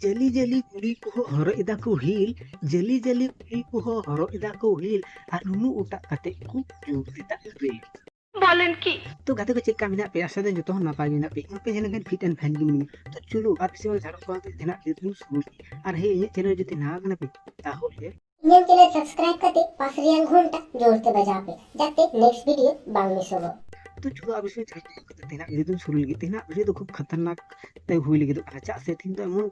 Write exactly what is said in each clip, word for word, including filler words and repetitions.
ᱡᱟᱹᱞᱤ ᱡᱟᱹᱞᱤ ᱠᱩᱲᱤ ᱠᱚᱦᱚᱸ ᱦᱚᱨᱚᱜ ᱮᱫᱟ ᱠᱚ ᱦᱤᱞ, ᱡᱟᱹᱞᱤ ᱡᱟᱹᱞᱤ ᱠᱩᱲᱤ ᱠᱚᱦᱚᱸ ᱦᱚᱨᱚᱜ ᱮᱫᱟ ᱠᱚ ᱦᱤᱞ, ᱟᱨ ᱱᱩᱱᱩ ᱚᱴᱟᱜ ᱠᱟᱛᱮ ᱠᱚ ᱡᱩᱛ ᱮᱫᱟ ᱨᱤᱞ᱾ বলেন কি? ᱛᱚ ᱜᱟᱛᱮ ᱠᱚ, ᱪᱮᱫ ᱞᱮᱠᱟ ᱢᱮᱱᱟᱜ ᱯᱮᱭᱟ? ᱟᱥᱟ ᱫᱚ ᱡᱚᱛᱚ ᱦᱚᱸ ᱱᱟᱯᱟᱭ ᱜᱮ ᱢᱮᱱᱟᱜ ᱯᱮᱭᱟ᱾ ᱤᱧ ᱯᱮ ᱧᱮᱞ ᱞᱮᱱᱠᱷᱟᱱ fit and fine ᱜᱮ ᱢᱮᱱᱟᱜᱼᱟ᱾ ᱛᱚ ᱪᱚᱞᱚ ᱟᱨ ᱵᱮᱥᱤ ᱵᱟᱝ ᱡᱷᱟᱲ ᱠᱚ ᱛᱮ ᱛᱮᱱᱟᱜ ᱵᱷᱤᱰᱤᱭᱳ ᱥᱩᱨᱩ ᱞᱮᱜᱮ᱾ ᱟᱨ ᱦᱮᱸ, ᱤᱧᱟᱹᱜ ᱪᱮᱱᱮᱞ ᱡᱩᱫᱤ ᱱᱟᱣᱟ ᱠᱟᱱᱟ ᱯᱮ, ᱛᱟᱦᱚᱞᱮ ᱤᱧᱟᱹᱜ ᱪᱮᱱᱮᱞ ᱥᱟᱵᱥᱠᱨᱟᱭᱤᱵ ᱠᱟᱛᱮ ᱯᱟᱥ ᱨᱮᱭᱟᱜ ᱜᱷᱚᱱᱴᱟ ᱡᱳᱨ ᱛᱮ ᱵᱟᱡᱟᱣ ᱯᱮ, ᱡᱟᱛᱮ ᱱᱮᱠᱥᱴ ᱵᱷᱤᱰᱤᱭᱳ ᱵᱟᱝ ᱢᱤᱥᱚᱜᱚᱜ᱾ ᱛᱚ ᱪᱚᱞᱚ ᱟᱨ ᱵᱮᱥᱤ ᱡᱷᱟᱲ ᱠᱚ ᱛᱮ ᱛᱮᱱᱟᱜ ᱵᱷᱤᱰᱤᱭᱳ ᱫᱚᱧ ᱥᱩᱨᱩ ᱞᱮᱜᱮ᱾ ᱛᱮᱱᱟᱜ ᱵᱷᱤᱰᱤᱭᱳ ᱫᱚ ᱠᱷᱩᱵ ᱠᱷᱟᱛᱟᱨᱱᱟᱠ ᱛᱮ ᱦᱩᱭ ᱞᱟᱹᱜᱤᱫᱚᱜ ᱠᱟᱱᱟ᱾ ᱪᱮᱫᱟᱜ ᱥᱮ ᱛᱮᱦᱮᱧ ᱫᱚ ᱮᱢᱚᱱ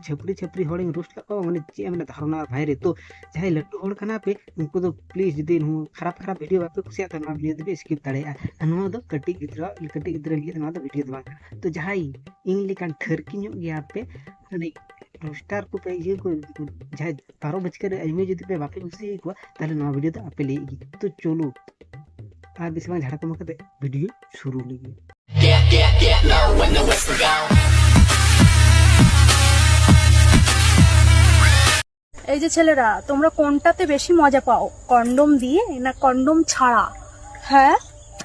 ᱪᱷᱟᱹᱯᱨᱤ ᱪᱷᱟᱹᱯᱨᱤ ᱦᱚᱲᱤᱧ ᱨᱳᱥᱴ ᱠᱟᱜ ᱠᱚᱣᱟ, ᱢᱟᱱᱮ ᱪᱮᱫ ᱮᱢ ᱢᱮᱱᱟ, ᱫᱷᱟᱨᱚᱱᱟ ᱵᱟᱭᱨᱮ᱾ ᱛᱚ ᱡᱟᱦᱟᱸᱭ ᱞᱟᱹᱴᱩ ᱦᱚᱲ ᱠᱟᱱᱟ ᱯᱮ, ᱩᱱᱠᱩ ᱫᱚ ᱯᱞᱤᱡᱽ ᱡᱩᱫᱤ ᱱᱚᱣᱟ ᱠᱷᱟᱨᱟᱯ ᱠᱷᱟᱨᱟᱯ ᱵᱷᱤᱰᱤᱭᱳ ᱵᱟᱯᱮ ᱠᱩᱥᱤᱭᱟᱜ ᱠᱷᱟᱱ, ᱱᱚᱣᱟ ᱵᱷᱤᱰᱤᱭᱳ ᱫᱚᱯᱮ ᱥᱠᱤᱯ ᱫᱟᱲᱮᱭᱟᱜᱼᱟ᱾ ᱟᱨ ᱱᱚᱣᱟ ᱫᱚ ᱠᱟᱹᱴᱤᱡ ᱜᱤᱫᱽᱨᱟᱹ, ᱠᱟᱹᱴᱤᱡ ᱜᱤᱫᱽᱨᱟᱹ ᱞᱟᱹᱜᱤᱫ ᱱᱚᱣᱟ ᱫᱚ ᱵᱷᱤᱰᱤᱭᱳ ᱫᱚ ᱵᱟᱝ ᱠᱟᱱᱟ᱾ ᱛᱚ ᱡᱟᱦᱟᱸᱭ ᱤᱧ ᱞᱮᱠᱟᱱ ᱴᱷᱟᱹᱨᱠᱤ ᱧᱚᱜ ᱜᱮᱭᱟ ᱯᱮ, ᱢᱟᱱᱮ ᱨᱳᱥᱴᱟᱨ ᱠᱚᱯᱮ ᱤᱭᱟᱹ ᱠᱚ, ᱡᱟᱦᱟᱸᱭ ᱵᱟᱨᱚ ᱵᱟᱡᱠᱟᱹ ᱨᱮ ᱟᱭᱢᱟ ᱡᱩᱫᱤ ᱯᱮ ᱵᱟᱯᱮ ᱠᱩᱥᱤᱭᱟᱠᱚᱣᱟ, ᱛᱟᱦᱚᱞᱮ ᱱᱚᱣᱟ ᱵᱷᱤᱰᱤᱭᱳ ᱫᱚ ᱟᱯᱮ ᱞᱟᱹᱜᱤᱫ ᱜᱮ᱾ ᱛᱚ ᱪᱚᱞᱚ ᱟᱨ ᱵᱮᱥᱤ ᱵᱟᱝ ᱡᱷᱟᱲᱟ ᱠᱚᱢᱟ ᱠᱟᱛᱮ ᱵᱷᱤᱰᱤᱭᱳ ᱥᱩᱨᱩ ᱞᱟᱹᱜᱤᱫ᱾ এই যে ছেলেরা, তোমরা কোনটাতে বেশি মজা পাও, কন্ডম দিয়ে না কন্ডম ছাড়া? হ্যাঁ,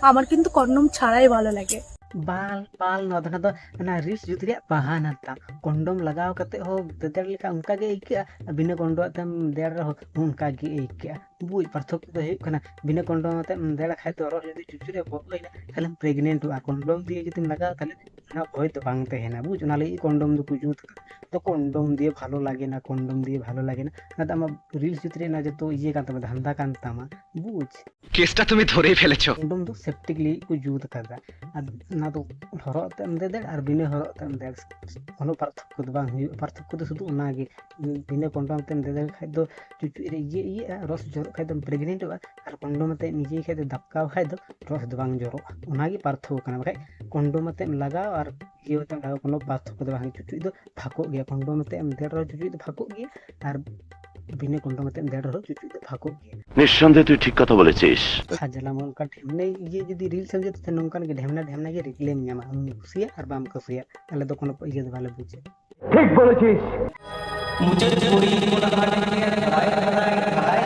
আমার কিন্তু কন্ডম ছাড়াই ভালো লাগে। ᱵᱟᱞ ᱵᱟᱞ, ᱱᱚᱣᱟ ᱫᱚ ᱱᱟᱜ ᱫᱚ ᱚᱱᱟ ᱨᱤᱞᱥ ᱡᱩᱛ ᱨᱮᱭᱟᱜ ᱵᱟᱦᱟᱱᱟ ᱛᱟᱢ᱾ ᱠᱚᱱᱰᱚᱢ ᱞᱟᱜᱟᱣ ᱠᱟᱛᱮ ᱦᱚᱸ ᱫᱮᱫᱮᱲ ᱞᱮᱠᱟ ᱚᱱᱠᱟ ᱜᱮ ᱟᱹᱭᱠᱟᱹᱜᱼᱟ, ᱟᱨ ᱵᱤᱱᱟᱹ ᱠᱚᱱᱰᱚᱢ ᱛᱮᱢ ᱫᱮᱲ ᱨᱮᱦᱚᱸ ᱚᱱᱠᱟ ᱜᱮ ᱟᱹᱭᱠᱟᱹᱜᱼᱟ᱾ ᱵᱩᱡᱽ, ᱯᱟᱨᱛᱷᱚᱠᱠᱚ ᱫᱚ ᱦᱩᱭᱩᱜ ᱠᱟᱱᱟ, ᱵᱤᱱᱟᱹ ᱠᱚᱱᱰᱚᱢ ᱟᱛᱮᱢ ᱫᱮᱲ ᱠᱷᱟᱡ ᱫᱚ ᱨᱚᱥ ᱡᱩᱫᱤ ᱪᱩᱪᱩ ᱨᱮ ᱵᱚᱞᱚᱭᱮᱱᱟ, ᱛᱟᱦᱞᱮᱢ ᱯᱨᱮᱜᱱᱮᱱᱴᱚᱜᱼᱟ᱾ ᱠᱚᱱᱰᱚᱢ ᱫᱤᱭᱮ ᱡᱩᱫᱤᱢ ᱞᱟᱜᱟᱣᱟ, ᱛᱟᱦᱞᱮ ᱚᱱᱟ ᱵᱷᱚᱭ ᱫᱚ ᱵᱟᱝ ᱛᱟᱦᱮᱱᱟ᱾ ᱵᱩᱡᱽ, ᱚᱱᱟ ᱞᱟᱹᱜᱤᱫ ᱠᱚᱱᱰᱚᱢ ᱫᱚᱠᱚ ᱡᱩᱛ ᱠᱟᱜᱼᱟ᱾ ᱛᱚ ᱠᱚᱱᱰᱚᱢ ᱫᱤᱭᱮ ᱵᱷᱟᱞᱚ ᱞᱟᱜᱮ ᱱᱟ, ᱠᱚᱱᱰᱚᱢ ᱫᱤᱭᱮ ᱵᱷᱟᱞᱚ ᱞᱟᱜᱮ ᱱᱟ, ᱚᱱᱟ ᱫᱚ ᱟᱢᱟᱜ ᱨᱤᱞᱥ ᱡᱩᱛ ᱨᱮᱭᱟᱜ ᱚᱱᱟ ᱡᱚᱛᱚ ᱤᱭᱟᱹ ᱠᱟᱱ ᱛᱟᱢᱟ, ᱫᱷᱟᱱᱫᱟ ᱠᱟᱱ ᱛᱟᱢᱟ᱾ ᱵᱩᱡᱽ, কেসটা তুমি ধরেই ফেলেছো। ᱠᱚᱱᱰᱚᱢ ᱫᱚ ᱥᱮᱯᱴᱤᱠ ᱞᱟᱹᱜᱤᱫ ᱠᱚ ᱡᱩᱛ ᱠᱟᱫᱟ᱾ ᱟᱨ ᱚᱱᱟ ᱫᱚ ᱦᱚᱨᱚᱜ ᱛᱮᱢ ᱫᱮᱫᱮᱲ ᱟᱨ ᱵᱤᱱᱟᱹ ᱦᱚᱨᱚᱜ ᱛᱮᱢ ᱫᱮᱫᱮᱲ, ᱠᱳᱱᱳ ᱯᱟᱨᱛᱷᱚᱠᱠᱚ ᱫᱚ ᱵᱟᱝ ᱦᱩᱭᱩᱜᱼᱟ᱾ ᱯᱟᱨᱛᱷᱚᱠᱠᱚ ᱫᱚ ᱥᱩᱫᱷᱩ ᱚᱱᱟᱜᱮ, ᱵᱤᱱᱟᱹ ᱠᱚᱱᱰᱚᱢ ᱛᱮᱢ ᱫᱮᱫᱮᱲ ᱠᱷᱟᱡ ᱫᱚ ᱪᱩᱪᱩᱡ ᱨᱮ ᱤᱭᱟᱹ ᱤᱭᱟᱹᱜᱼᱟ, ᱨᱚᱥ ᱡᱚᱨᱚᱜ ᱠᱷᱟᱡ ᱫᱚᱢ ᱯᱨᱮᱜᱱᱮᱱᱴᱚᱜᱼᱟ, ᱟᱨ ᱠᱚᱱᱰᱚᱢ ᱟᱛᱮ ᱮᱢ ᱤᱭᱟᱹᱭ ᱠᱷᱟᱡ ᱫᱚ ᱫᱟᱵᱠᱟᱣ ᱠᱷᱟᱡ ᱫᱚ ᱨᱚᱥ ᱫᱚ ᱵᱟᱝ ᱡᱚᱨᱚᱜᱼᱟ᱾ ᱚᱱᱟᱜᱮ ᱯᱟᱨᱛᱷᱚᱠᱠᱚ ᱠᱟᱱᱟ᱾ ᱵᱟᱠᱷᱟᱡ ᱠᱚᱱᱰᱚᱢ ᱟᱛᱮ ᱮᱢ ᱞᱟᱜᱟᱣ ᱟᱨ ᱤᱭᱟᱹ ᱟᱛᱮ ᱮᱢ ᱞᱟᱜᱟᱣ ᱠᱳᱱᱳ ᱯᱟᱨᱛᱷᱚᱠᱠᱚ ᱫᱚ ᱵᱟᱝ ᱦᱩᱭᱩᱜᱼᱟ᱾ ᱪᱩᱪᱩᱡ ᱫᱚ ᱯᱷᱟᱸᱠᱚᱜ ᱜᱮᱭᱟ᱾ ᱠᱚᱱᱰᱚᱢ ᱟᱛᱮ ᱮᱢ ᱫᱮᱲ ᱨᱮᱦᱚᱸ ᱪᱩᱪᱩᱡ ᱫᱚ ᱯᱷᱟᱸᱠᱚᱜ ᱜᱮᱭᱟ, ᱟᱨ ᱵᱤᱱᱟᱹ ᱠᱚᱱᱰᱚᱢ ᱟᱛᱮ ᱮᱢ ᱫᱮᱲ ᱨᱮᱦᱚᱸ ᱪᱩᱪᱩᱡ ᱫᱚ ᱯᱷᱟᱸᱠᱚᱜ ᱜᱮᱭᱟ᱾ নিঃসন্দেহে তুই ঠিক কথা বলেছিস। ᱦᱟᱡᱟᱞᱟ ᱢᱟ ᱚᱱᱠᱟ ᱰᱷᱮᱢᱱᱟ ᱤᱭᱟᱹ ᱡᱩᱫᱤ ᱨᱤᱞᱥ ᱮᱢ ᱡᱩᱛ ᱛᱮ ᱱᱚᱝᱠᱟᱱ ᱜᱮ ᱰᱷᱮᱢᱱᱟ ᱰᱷᱮᱢᱱᱟ ᱜᱮ ᱨᱤᱞ ᱮᱢ ᱧᱟᱢᱟ, ᱟᱢ ᱠᱩᱥᱤᱭᱟᱜ ᱟᱨ ᱵᱟᱢ ᱠᱩᱥᱤᱭᱟᱜ, ᱟᱞᱮ ᱫᱚ ᱠᱳᱱᱳ ᱤᱭᱟᱹ ᱫᱚ ᱵᱟᱞᱮ ᱵᱩᱡᱟ᱾ ᱴᱷᱤᱠ ᱵᱚᱞᱮᱪᱤᱥ᱾ ᱢᱩᱪᱟᱹᱫ ᱠᱩᱲᱤ ᱠᱚ ᱰᱟᱦᱟᱨ ᱨᱮ ᱫᱟᱲᱟᱭ ᱫᱟᱲᱟᱭ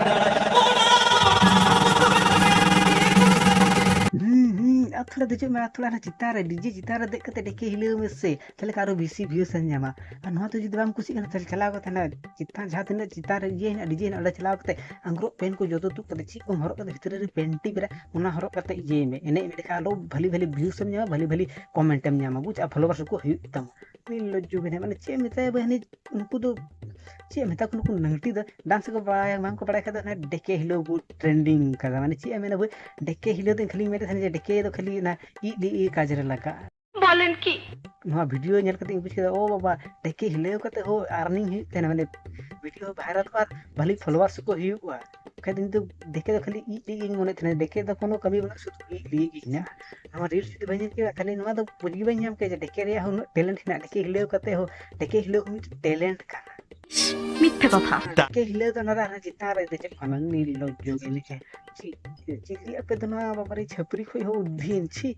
ᱦᱩᱸ, ᱦᱩᱸ, ᱟᱨ ᱛᱷᱚᱲᱟ ᱫᱮᱡᱚᱜ ᱢᱮ, ᱟᱨ ᱛᱷᱚᱲᱟ ᱚᱱᱟ ᱪᱮᱛᱟᱱ ᱨᱮ, ᱰᱤᱡᱮ ᱪᱮᱛᱟᱱ ᱨᱮ ᱫᱮᱡ ᱠᱟᱛᱮ ᱰᱮᱠᱮ ᱦᱤᱞᱟᱹᱣ ᱢᱮᱥᱮ, ᱛᱟᱦᱚᱞᱮ ᱠᱷᱟᱱ ᱟᱨᱚ ᱵᱮᱥᱤ ᱵᱷᱤᱭᱩᱥ ᱮᱢ ᱧᱟᱢᱟ᱾ ᱟᱨ ᱱᱚᱣᱟ ᱛᱮ ᱡᱩᱫᱤ ᱵᱟᱢ ᱠᱩᱥᱤᱜ ᱠᱟᱱᱟ, ᱛᱟᱦᱚᱞᱮ ᱪᱟᱞᱟᱣ ᱠᱟᱛᱮ ᱦᱟᱱᱟ ᱪᱮᱛᱟᱱ, ᱡᱟᱦᱟᱸ ᱛᱤᱱᱟᱹᱜ ᱪᱮᱛᱟᱱ ᱨᱮ ᱤᱭᱟᱹ ᱦᱮᱱᱟᱜ, ᱰᱤᱡᱮ ᱦᱮᱱᱟᱜ, ᱚᱸᱰᱮ ᱪᱟᱞᱟᱣ ᱠᱟᱛᱮ ᱟᱝᱨᱚᱵ ᱯᱮᱱᱴ ᱠᱚ ᱡᱚᱛᱚ ᱛᱩᱫ ᱠᱟᱛᱮ, ᱪᱮᱫ ᱠᱚᱢ ᱦᱚᱨᱚᱜ ᱠᱟᱛᱮ, ᱵᱷᱤᱛᱨᱤ ᱨᱮ ᱯᱮᱱᱴᱤ ᱯᱮᱨᱮ, ᱚᱱᱟ ᱦᱚᱨᱚᱜ ᱠᱟᱛᱮ ᱤᱭᱟᱹᱭ ᱢᱮ, ᱮᱱᱮᱡ ᱢᱮ᱾ ᱮᱸᱰᱮᱠᱷᱟᱱ ᱟᱨᱚ ᱵᱷᱟᱞᱤ ᱵᱷᱟᱞᱤ ᱵᱷᱤᱭᱩᱥ ᱮᱢ ᱧᱟᱢᱟ, ᱵᱷᱟᱞᱤ ᱵᱷᱟᱞᱤ ᱠᱚᱢᱮᱱᱴ ᱮᱢ ᱧᱟᱢᱟ, ᱵᱩᱡᱽ? ᱟᱨ ᱯᱷᱚᱞᱳᱣᱟᱨᱥ ᱠᱚ ᱦᱩᱭᱩᱜ ᱛᱟᱢᱟ᱾ ᱱᱤᱨᱞᱚᱡᱽᱡᱚ ᱜᱮ ᱢᱟᱱᱮ ᱪᱮᱫ ᱮᱢ ᱢᱮᱛᱟᱭᱟ ᱵᱟᱹᱦᱤᱱᱤ, ᱩᱱᱠᱩ ᱫᱚ ᱪᱮᱫ ᱮᱢ ᱢᱮᱛᱟ ᱠᱚ, ᱱᱩᱠᱩ ᱱᱟᱹᱝᱴᱤ ᱫᱚ ᱰᱟᱱᱥ ᱠᱚ ᱵᱟᱲᱟᱭᱟ ᱵᱟᱝ ᱠᱚ ᱵᱟᱲᱟᱭ ᱠᱷᱟᱡ ᱫᱚ ᱦᱟᱱᱮ ᱰᱮᱠᱮ ᱦᱤᱞᱟᱹᱣ ᱠᱚ ᱴᱨᱮᱱᱰᱤᱝ ᱠᱟᱫᱟ᱾ ᱢᱟᱱᱮ ᱪᱮᱫ ᱮᱢ ᱢᱮᱱᱟ ᱵᱷᱟᱹᱭ, ᱰᱮᱠᱮ ᱦᱤᱞᱟᱹᱣ ᱫᱚ ᱠᱷᱟᱹᱞᱤᱧ ᱢᱮᱱᱮᱫ ᱛᱟᱦᱮᱱᱟ ᱡᱮ ᱰᱮᱠᱮ ᱫᱚ ᱠᱷᱟᱹᱞᱤ ᱚᱱᱟ ᱤᱡ ᱞᱤ ᱤ ᱠᱟᱡᱽ ᱨᱮ ᱞᱟᱜᱟᱜᱼᱟ᱾ ᱵᱚᱞᱮᱱ ᱠᱤ? ᱱᱚᱣᱟ ᱵᱷᱤᱰᱤᱭᱳ ᱧᱮᱞ ᱠᱟᱛᱮ ᱤᱧ ᱵᱩᱡᱽ ᱠᱮᱫᱟ, ᱳ ᱵᱟᱵᱟ, ᱰᱮᱠᱮ ᱦᱤᱞᱟᱹᱣ ᱠᱟᱛᱮ ᱦᱚᱸ ᱟᱨᱱᱤᱝ ᱦᱩᱭᱩᱜ ᱛᱟᱦᱮᱱᱟ, ᱢᱟᱱᱮ ᱵᱷᱤᱰᱤᱭᱳ ᱦᱚᱸ ᱵᱷᱟᱭᱨᱟᱞᱚᱜᱼᱟ ᱟᱨ ᱵᱷᱟᱹᱞᱤ ᱯᱷᱚᱞᱳᱣᱟᱨᱥ ᱠᱚ ᱦᱩᱭᱩᱜᱼᱟ᱾ ᱵᱟᱠᱷᱟᱡ ᱫᱚ ᱤᱧ ᱫᱚ ᱰᱮᱠᱮ ᱫᱚ ᱠᱷᱟᱹᱞᱤ ᱤᱡ ᱞᱤ ᱤᱧ ᱢᱚᱱᱮ ᱛᱟᱦᱮᱱᱟ, ᱰᱮᱠᱮ ᱫᱚ ᱠᱳᱱᱳ ᱠᱟᱹᱢᱤ ᱵᱟᱹᱱᱩᱜ, ᱥᱩᱫᱷᱩ ᱤᱡ ᱞᱤ ᱜᱮ ᱦᱮᱱᱟᱜᱼᱟ᱾ ᱱᱚᱣᱟ ᱨᱤᱞᱥ ᱡᱩᱫᱤ ᱵᱟᱹᱧ ᱧᱮᱞ ᱠᱮᱭᱟ, ᱛᱟᱦᱚᱞᱮ ᱱᱚᱣᱟ ᱫᱚ ᱵᱩᱡᱽ ᱜᱮ ᱵᱟᱹᱧ ᱧᱟᱢ ᱠᱮᱭᱟ ᱡᱮ ᱰᱮᱠᱮ ᱨᱮᱭᱟᱜ ᱦᱚᱸ ᱩᱱᱟᱹᱜ ᱴᱮᱞᱮᱱᱴ ᱦᱮᱱᱟᱜᱼᱟ, ᱰᱮᱠᱮ ᱦᱤᱞᱟᱹᱣ ᱠᱟᱛᱮ ᱦᱚᱸ, ᱰᱮᱠᱮ ᱦᱤᱞᱟᱹᱣ ᱦᱚᱸ ᱢᱤᱫᱴᱮᱱ ᱴᱮᱞᱮᱱᱴ ᱠᱟᱱᱟ᱾ ᱢᱤᱛᱷᱮ ᱠᱟᱛᱷᱟ᱾ ᱰᱮᱠᱮ ᱦᱤᱞᱟᱹᱣ ᱫᱚ ᱚᱱᱟ ᱫᱚ ᱟᱨᱦᱚᱸ ᱪᱮᱛᱟᱱ ᱨᱮ ᱫᱮᱡᱚᱜ ᱠᱟᱱᱟ, ᱱᱤᱨᱞᱚᱡᱽᱡᱚ ᱜᱮ ᱞᱮᱠᱟ᱾ ᱪᱮᱫ, ᱪᱮᱫ ᱟᱯᱮ ᱫᱚ ᱱᱚᱣᱟ ᱵᱟᱵᱟᱨᱮ ᱪᱷᱟᱹᱯᱨᱤ ᱠᱷᱚᱡ ᱦᱚᱸ ᱩᱫᱷᱤᱱ, ᱪᱷᱤ,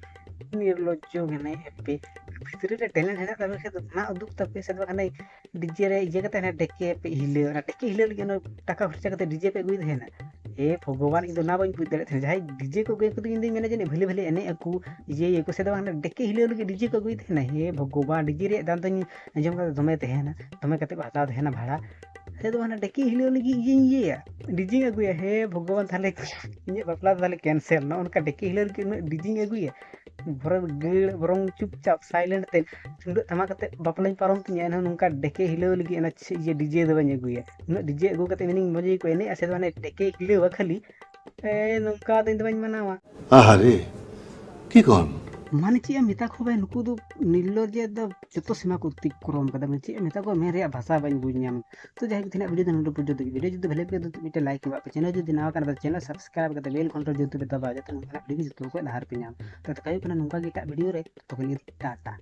ᱱᱤᱨᱞᱚᱡᱽᱡᱚ ᱜᱮ ᱱᱟᱭ ᱟᱯᱮ᱾ ᱵᱷᱤᱛᱨᱤ ᱨᱮ ᱴᱮᱞᱮᱱᱴ ᱦᱮᱱᱟᱜ ᱛᱟᱯᱮ ᱠᱷᱟᱡ ᱫᱚ ᱚᱱᱟ ᱩᱫᱩᱜ ᱛᱟᱯᱮ, ᱥᱮ ᱫᱚ ᱵᱟᱝ ᱦᱟᱱᱮ ᱰᱤᱡᱮ ᱨᱮ ᱤᱭᱟᱹ ᱠᱟᱛᱮ ᱦᱟᱱᱮ ᱰᱮᱠᱮ ᱯᱮ ᱦᱤᱞᱟᱹᱣ, ᱚᱱᱟ ᱰᱮᱠᱮ ᱦᱤᱞᱟᱹᱣ ᱞᱟᱹᱜᱤᱫ ᱚᱱᱟ ᱴᱟᱠᱟ ᱠᱷᱚᱨᱪᱟ ᱠᱟᱛᱮ ᱰᱤᱡᱮ ᱯᱮ ᱟᱹᱜᱩᱭ ᱛᱟᱦᱮᱱᱟ᱾ ᱦᱮ ᱵᱷᱚᱜᱚᱵᱟᱱ, ᱤᱧ ᱫᱚ ᱚᱱᱟ ᱵᱟᱹᱧ ᱵᱩᱡᱽ ᱫᱟᱲᱮᱭᱟᱜ ᱛᱟᱦᱮᱱᱟ᱾ ᱡᱟᱦᱟᱸᱭ ᱰᱤᱡᱮ ᱠᱚ ᱟᱹᱜᱩᱭᱟ, ᱩᱱᱠᱩ ᱫᱚ ᱤᱧ ᱫᱚᱧ ᱢᱮᱱᱟ ᱡᱟᱹᱱᱤᱡ ᱵᱷᱟᱹᱞᱤ ᱵᱷᱟᱹᱞᱤ ᱮᱱᱮᱡ ᱟᱠᱚ, ᱤᱭᱟᱹᱭᱟᱠᱚ, ᱥᱮ ᱫᱚ ᱵᱟᱝ ᱦᱟᱱᱮ ᱰᱮᱠᱮ ᱦᱤᱞᱟᱹᱣ ᱞᱟᱹᱜᱤᱫ ᱰᱤᱡᱮ ᱠᱚ ᱟᱹᱜᱩᱭ ᱛᱟᱦᱮᱱᱟ᱾ ᱦᱮ ᱵᱷᱚᱜᱚᱵᱟᱱ, ᱰᱤᱡᱮ ᱨᱮᱭᱟᱜ ᱫᱟᱢ ᱫᱚᱧ ᱟᱸᱡᱚᱢ ᱠᱟᱫᱟ ᱫᱚᱢᱮ ᱛᱟᱦᱮᱱᱟ, ᱫᱚᱢᱮ ᱠᱟᱛᱮ ᱠᱚ ᱦᱟᱛᱟᱣ ᱛᱟᱦᱮᱱᱟ ᱵᱷᱟᱲᱟ᱾ ᱥᱮ ᱫᱚ ᱦᱟᱱᱮ ᱰᱮᱠᱮ ᱦᱤᱞᱟᱹᱣ ᱞᱟᱹᱜᱤᱫ ᱤᱭᱟᱹᱧ ᱤᱭᱟᱹᱭᱟ, ᱰᱤᱡᱮᱧ ᱟᱹᱜᱩᱭᱟ᱾ ᱦᱮ ᱵᱷᱚᱜᱚᱵᱟᱱ, ᱛᱟᱦᱚᱞᱮ ᱤᱧᱟᱹᱜ ᱵᱟᱯᱞᱟ ᱫᱚ ᱛᱟᱦᱚᱞᱮ ᱠᱮᱱᱥᱮᱞ᱾ ᱱᱚᱜᱼᱚ ᱱᱚᱝᱠᱟ ᱰᱮᱠᱮ ᱦᱤᱞᱟᱹᱣ ᱞᱟᱹᱜᱤᱫ ᱩᱱᱟᱹᱜ ᱰᱤᱡᱮᱧ ᱟᱹᱜᱩᱭᱟ, ᱵᱚᱨᱚᱝ ᱜᱟᱹᱲ, ᱵᱚᱨᱚᱝ ᱪᱩᱯᱪᱟᱯ ᱥᱟᱭᱞᱮᱱᱴ ᱛᱮ ᱛᱩᱢᱫᱟᱹᱜ ᱴᱟᱢᱟᱠ ᱠᱟᱛᱮ ᱵᱟᱯᱞᱟᱧ ᱯᱟᱨᱚᱢ ᱛᱤᱧᱟ, ᱮᱱᱦᱚᱸ ᱱᱚᱝᱠᱟ ᱰᱮᱠᱮ ᱦᱤᱞᱟᱹᱣ ᱞᱟᱹᱜᱤᱫ ᱚᱱᱟ ᱪᱮ-, ᱤᱭᱟᱹ ᱰᱤᱡᱮ ᱫᱚ ᱵᱟᱹᱧ ᱟᱹᱜᱩᱭᱟ᱾ ᱩᱱᱟᱹᱜ ᱰᱤᱡᱮ ᱟᱹᱜᱩ ᱠᱟᱛᱮ ᱢᱮᱱᱟᱹᱧ ᱢᱚᱡᱽ ᱜᱮᱠᱚ ᱮᱱᱮᱡᱼᱟ, ᱥᱮ ᱫᱚ ᱦᱟᱱᱮ ᱰᱮᱠᱮ ᱦᱤᱞᱟᱹᱣᱟ ᱠᱷᱟᱹᱞᱤ, ᱮ, ᱱᱚᱝᱠᱟ ᱫᱚ ᱤᱧ ᱫᱚ ᱵᱟᱹᱧ ᱢᱟᱱᱟᱣᱟ᱾ ᱟᱦᱟᱨᱮ, ᱠᱤ ᱠᱚᱱ? ᱢᱟᱱᱮ ᱪᱮᱫ ᱮᱢ ᱢᱮᱛᱟ ᱠᱚ ᱵᱷᱟᱭ, ᱱᱩᱠᱩ ᱫᱚ ᱱᱤᱨᱞᱚᱡᱽᱡᱮ ᱫᱚ ᱡᱚᱛᱚ ᱥᱤᱢᱟ ᱠᱚ ᱚᱛᱤᱠᱨᱚᱢ ᱠᱟᱫᱟ᱾ ᱢᱟᱱᱮ ᱪᱮᱫ ᱮᱢ ᱢᱮᱛᱟ ᱠᱚᱣᱟ, ᱢᱮᱱ ᱨᱮᱭᱟᱜ ᱵᱷᱟᱥᱟ ᱵᱟᱹᱧ ᱵᱩᱡᱽ ᱧᱟᱢ᱾ ᱛᱚ ᱡᱟᱭᱦᱳᱠ, ᱛᱮᱦᱮᱧᱟᱜ ᱵᱷᱤᱰᱤᱭᱳ ᱫᱚ ᱱᱚᱰᱮ ᱯᱚᱨᱡᱚᱱᱛᱚ ᱜᱮ᱾ ᱵᱷᱤᱰᱤᱭᱳ ᱡᱩᱫᱤ ᱵᱷᱟᱞᱮ ᱯᱮ ᱟᱹᱭᱠᱟᱹᱣ ᱫᱟ, ᱢᱤᱫᱴᱮᱱ ᱞᱟᱭᱤᱠ ᱮᱢᱟᱜ ᱯᱮ, ᱪᱮᱱᱮᱞ ᱡᱩᱫᱤ ᱱᱟᱣᱟ ᱠᱟᱱᱟ ᱛᱚ ᱪᱮᱱᱮᱞ ᱥᱟᱵᱥᱠᱨᱟᱭᱤᱵ ᱠᱟᱛᱮ ᱵᱮᱞ ᱜᱷᱚᱱᱴᱟ ᱡᱚᱛᱚ ᱯᱮ ᱫᱟᱵᱟᱣᱟ, ᱡᱟᱛᱮ ᱱᱚᱝᱠᱟᱱᱟᱜ ᱵᱷᱤᱰᱤᱭᱳ ᱡᱚᱛᱚ ᱠᱷᱚᱱ ᱞᱟᱦᱟ ᱨᱮᱯᱮ ᱧᱟᱢ᱾ ᱛᱚ ᱫᱮᱠᱷᱟ ᱦᱩᱭᱩᱜ ᱠᱟᱱᱟ ᱱᱚᱝᱠᱟ ᱜᱮ ᱮᱴᱟᱜ ᱵᱷᱤᱰᱤᱭᱳ ᱨᱮ, ᱛᱚᱠᱷᱚᱱ ᱜᱮ ᱴᱟᱴᱟ᱾